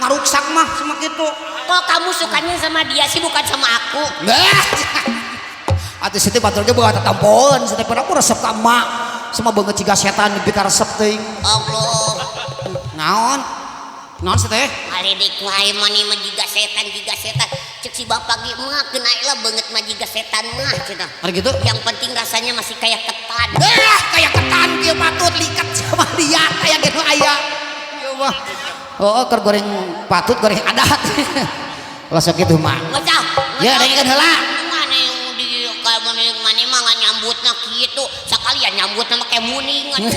Ngaruksak mah sama kitu. Kok kamu sukanya sama dia sih, bukan sama aku? Nah. Atuh situ batur ge boga tatampoeun, situ pun aku resep ka emak. Sama beungeut ciga setan nepi ka resep teuing. Allah. Naon? Naon sih teh? Ngalidik wae mani mah jiga setan, jiga setan. Cek si bapak ge mah keun lah beungeut mah jiga setan mah cenah. Hari gitu? Yang penting rasanya masih kayak ketan. Eh, kayak ketan kieu patut likat sama dia kayak gitu aya. Ieu mah. Oh, keur goreng patut goreng adat. Lah sok kitu mah. Ngocah. Ya, dengekeun heula. Mana yang di kalau mana yang mana mah nyambutna kitu. Sakalian nyambutna mah kayak muning atuh.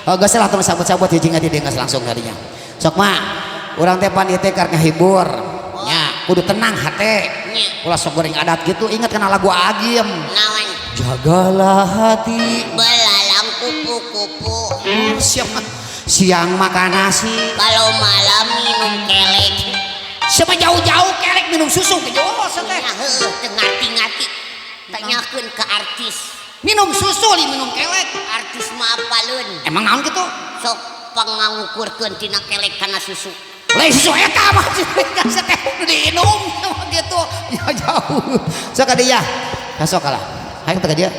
Oh, geus lah tong sabut-sabut hiji di geus langsung kadinya. Sok mah, urang teh pan ieu teh keur ngahibur. Nya, kudu tenang hate. Nya. Ulah sok goreng adat gitu, ingat kana lagu Agim. Naon? Jagalah hati. Belalang kupu-kupu. Siapa? Siang makan nasi, kalau malam minum kelek. Siapa jauh-jauh kelek minum susu ke jauh teh. Nya heueuh teu ngarti-ngarti. Tanyakeun ke artis. Minum susu li minum kelek. Artis mah apaleun. Emang naon gitu? Sok pangangukurkeun tina kelek kana susu. Lain susu eta mah teh nu diinum gitu. Ya jauh. Sok ka dieu. Sok kalah. Hayu teh ka dieu.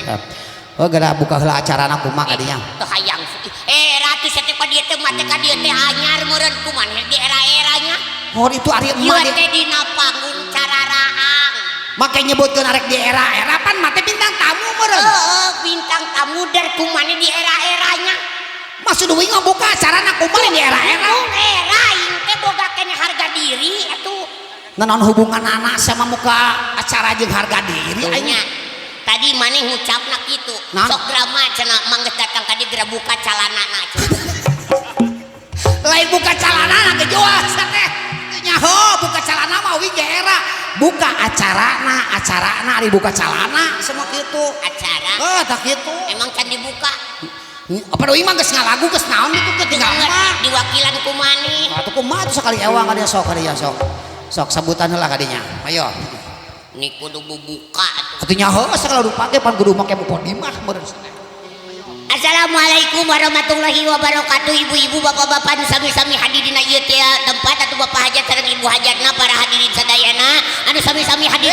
Nah. Oh, gara buka heula acarana kumaha ka dinya. Teu hayang. Eh, ratu teh ka dieu teh mate ka dieu teh anyar meureun kumaha di era-eranya. Oh, itu ari Ieu emak teh dina panggung cararaang. Make nyebutkeun arek di era-era pan mate bintang tamu meureun. Heeh, bintang tamu der kumaha di era-eranya. Maksud uing ngabuka acarana kumaha di era-era. Era aing teh boga keneh harga diri atuh. Naon hubungan anak sama muka acara jeung harga diri aing? Nya. Tadi maneh ngucapna kitu. Naon? Sok drama cenah manggeus datang ka dieu geura buka calanana cenah. Lain buka calana ge jelas teh. Nyaho buka calana mah uing ge era. Buka acarana, acarana ari buka calana semua kitu. Acara. Oh, tak kitu. Emang can dibuka. Apa uing mah geus ngalagu geus naon gitu ke tinggal mah. Diwakilan ku maneh. Atuh kumaha tuh sakali ewang ka dieu sok ka dieu sok. Sok sambutan heula ka dinya. Ayo. Ini kudu bubuka atuh. Atuh nyaho sakala dipake pan kudu make mukadimah meureun. Assalamualaikum warahmatullahi wabarakatuh, ibu-ibu, bapak-bapak nu sami-sami hadir dina ieu teh tempat atau bapak hajat sareng ibu hajatna, para hadirin sadayana anu sami-sami hadir.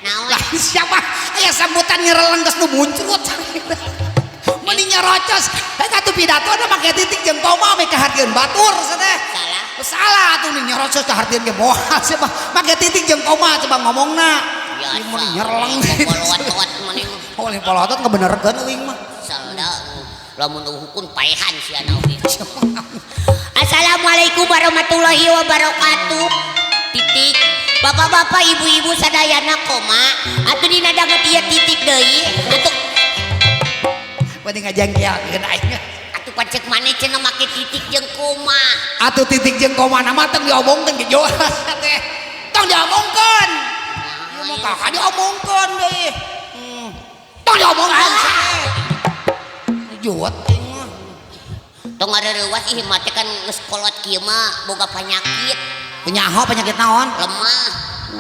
Naon? Lah siapa? Aya sambutan nyereleng geus nu muncrut. Meni nyerocos. Hei atuh pidato na make titik jeung koma make kahartieun batur teh. Salah. Salah atuh nih nyerocos kahartieun ge moal siapa make titik jeung koma coba ngomongna. Biasa. Meni nyereleng. Polotot maneh mah. Oh, lain polotot ngabenerkeun uing mah. Salah. Lamun hukum paehan sia oge. Assalamualaikum warahmatullahi wabarakatuh. Titik. Bapak-bapak, ibu-ibu sadayana koma. Atuh dina danget ieu titik deui. Atuh Mending ngajengkelkeun aing. Atuh pacek maneh cenah make titik jeung koma. Atuh titik jeung koma na mah tong diomongkeun ge jelas teh. Tong diomongkeun. Ieu mah kakak diomongkeun deui. Tong diomongkeun teh. Juot aing mah. Tong ngareurewas ih mate kan geus kolot kieu mah boga penyakit. Penyaho penyakit naon? Lemah.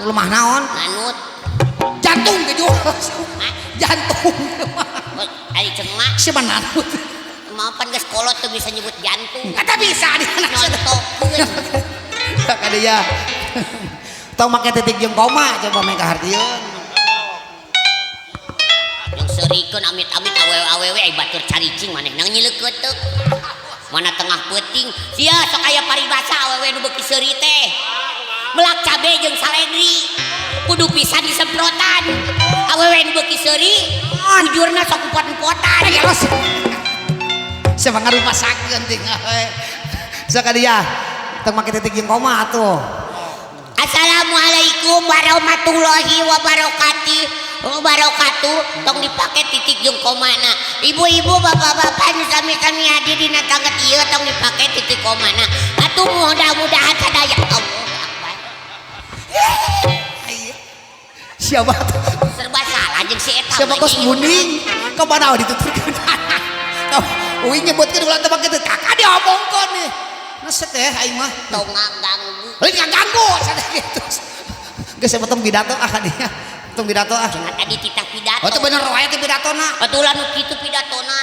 Lemah naon? Nanut. Jantung ge jelas. Jantung. Ari cengak. Siapa nanut? Mah pan geus kolot teu bisa nyebut jantung. Kata bisa di anak Nyontokeun. Kata dia. Tong make titik jeung koma coba make kahartieun. Yang seurikeun amit-amit awewe-awewe ai batur caricing manehna nyileukeuteup. Mana tengah peuting sia sok aya paribasa awewe nu beuki seuri teh. Melak cabe jeung saledri. Kudu pisan disemprotan. Awewe nu beuki seuri bujurna sok empot-empotan. Ya los. Siapa ngarumasakeun tinggal we. Sok ka dia. Tong make titik jeung koma atuh. Assalamualaikum warahmatullahi wabarakatuh. Wabarakatuh. Tong dipake titik jeung komana. Ibu-ibu, bapak-bapak nu sami-sami hadir dina tangget ieu tong dipake titik komana. Atuh mudah-mudahan sadaya Allahu Akbar. Siapa tuh? Serba salah jeung si eta. Siapa mah kos ieu. munding? Kemana dituturkeun? Uing nyebutkeun ulah teh make kakak diomongkeun nih. Neset teh aing mah. Tong ngaganggu. Lain ngaganggu sana gitu. Geus tong pidato ah dia. Tong pidato ah. Cenah tadi titah pidato. Oh, itu bener wae teh pidatona. Atuh ulah nu kitu pidatona.